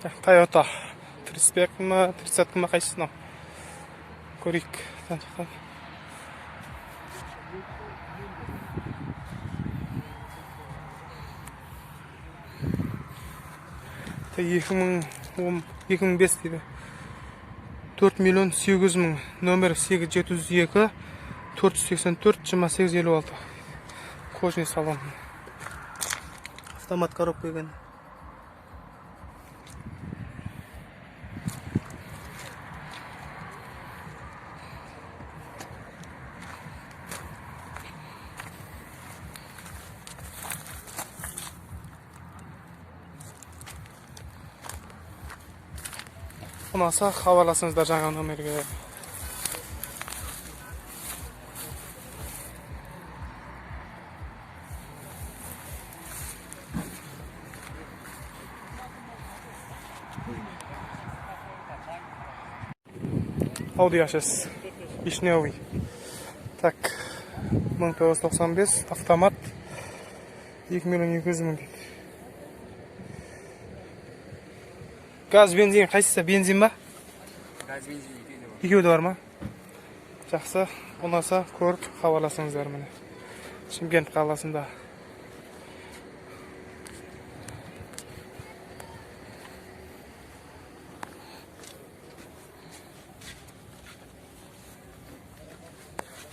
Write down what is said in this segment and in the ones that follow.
Toyota 35 ма, 30 ма, қайсысы мынау? Көрейік. Жан-жақтан. 2010, 2005 дейді. 4 миллион 800 мың. Нөмір 8702 484 28 56. Кожаный салон. Автомат коробка екен. Ұнаса хабарласыңыздар жаңа номерге. Audi A6 вишневый. Так, 1995 автомат 2 миллион 200 мың дейді. Газ, бензин қайсысы? Бензин ба? Газ, бензин екеуі де бар. Екеуі де бар ма? Жақсы, ұнаса көріп хабарласыңыздар міне. Шымкент қаласында.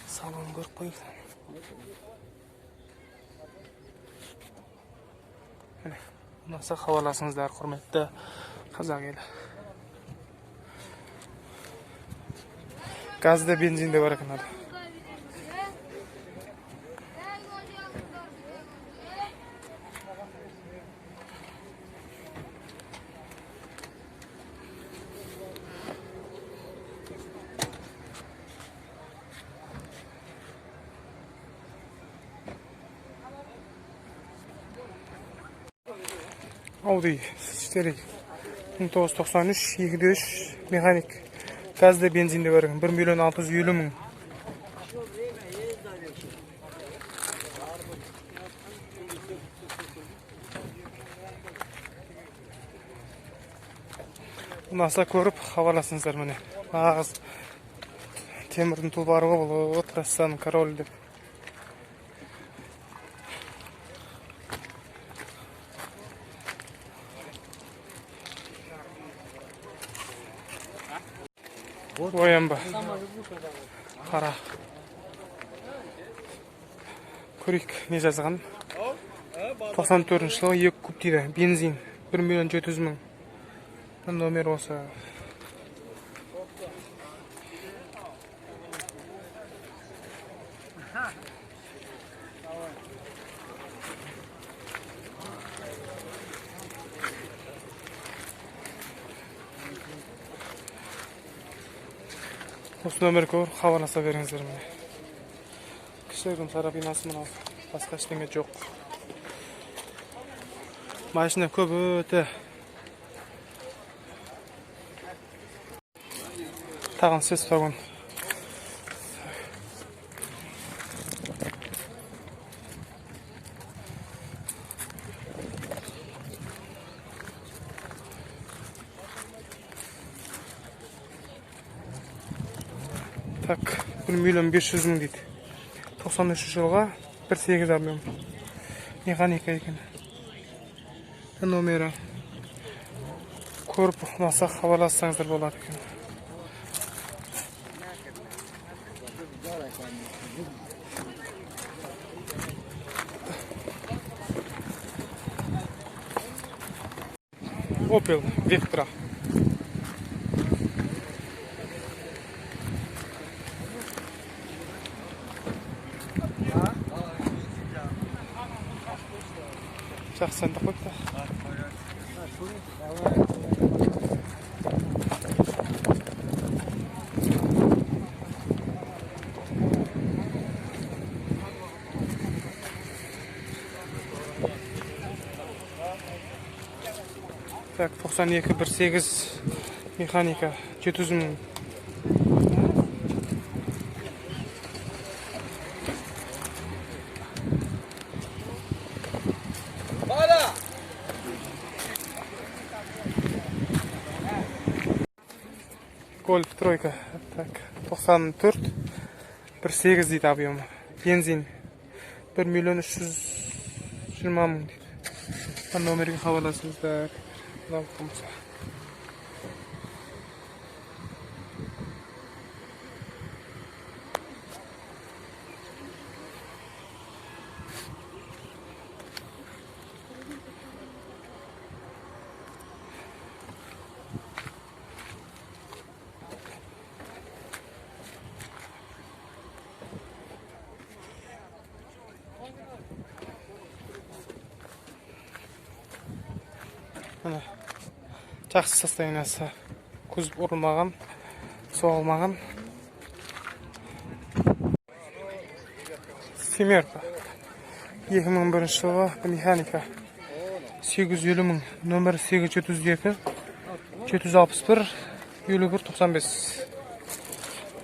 Салон көріп қояйық. Міне, ұнаса хабарласыңыздар, құрметті қазақ елі. Газда, бензин де бар екен ада. Audi 4 1993 2.3 механик. Газда, бензин де бар екен. 1 миллион 650 мың. Ұнаса көріп хабарласыңыздар міне. Нағыз темірдің тұлпары ғой бұл, трассаның королі деп. Оян ба? Қара. Көрейік не жазған. 94 жылы 2 куб дейді. Бензин 1 миллион 700 мың. Номер осы. Осы нөмір көріп хабарласа беріңіздер міне. Кішігірім царапинасы мынау. Басқа ештеңе жоқ. Машина көп өте. Тағын сес вагон. Так, 1 миллион 500 мың дейді. 93 жылға 1.8 объем. Механика екен. Номері. Көріп ұнаса хабарлассаңыздар болады екен. Opel Vectra. Жақсы сандық қойыпты. Так, 92 1.8 механика 700 мың. Гольф тройка. Так, 94 1.8 дейді объемы. Бензин 1 миллион 320 мың дейді. Мына номерге хабарласыңыздар. Мынау болса. Міне, жақсы состояниясы, кузов ұрылмаған, соғылмаған. Семерка 2001 жылғы, механика, 850 мың, нөмір 8702 761 51 95.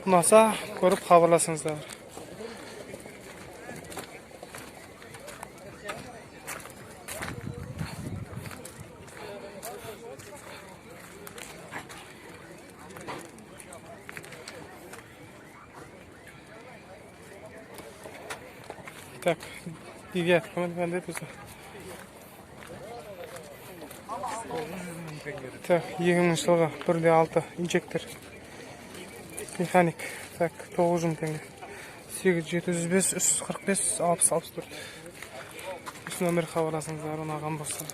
Ұнаса көріп хабарласыңыздар. Так, девятка, міне қандай өзі? Так, 2000 жылғы, 1.6 инжектор, механик. Так, 900 мың теңге. 8705 345 60 64. Осы нөмір хабарласыңыздар, ұнаған болса.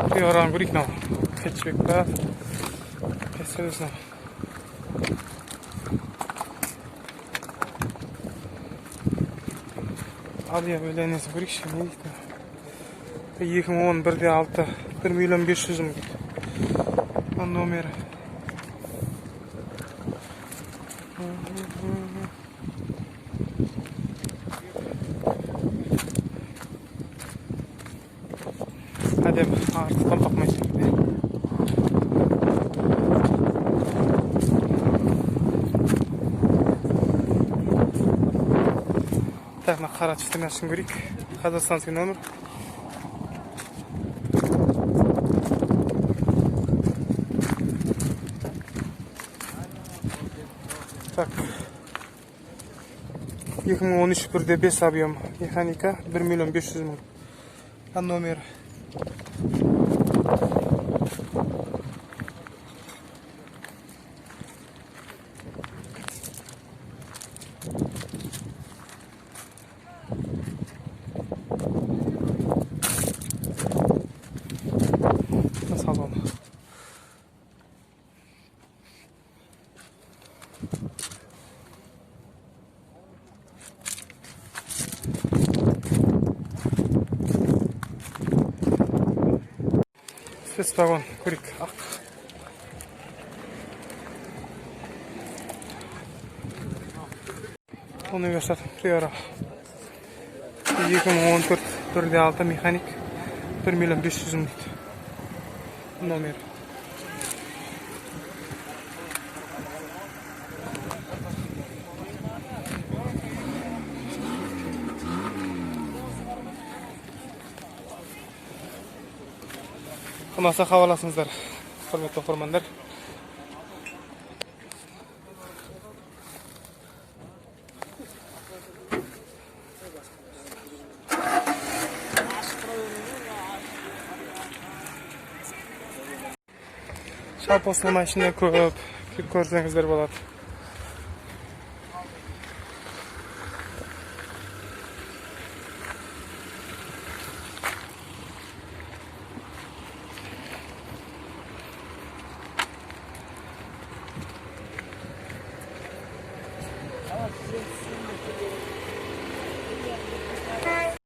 Приораны көрейік мынау. Хэтчбек па? Серьезно. Объявлениесін көрейікші, не дейді? 2010 1.6 1 миллион 500 мың дейді. Мына номері. Әдемі, артықтан тапмайсың. Так, мына қара түсті машина көрейік. Қазақстанский номер. Так. 2013 1.5 объем. Механика 1 миллион 500 мың. А номер. Салон. Спецвагон көрейік. Ақ. Универсал Приора 2014 1.6 механик 1 миллион 500 мың дейді. Номер. Ұнаса хабарласыңыздар, құрметті оқырмандар. Жалпы осындай машина көп, келіп көрсеңіздер болады.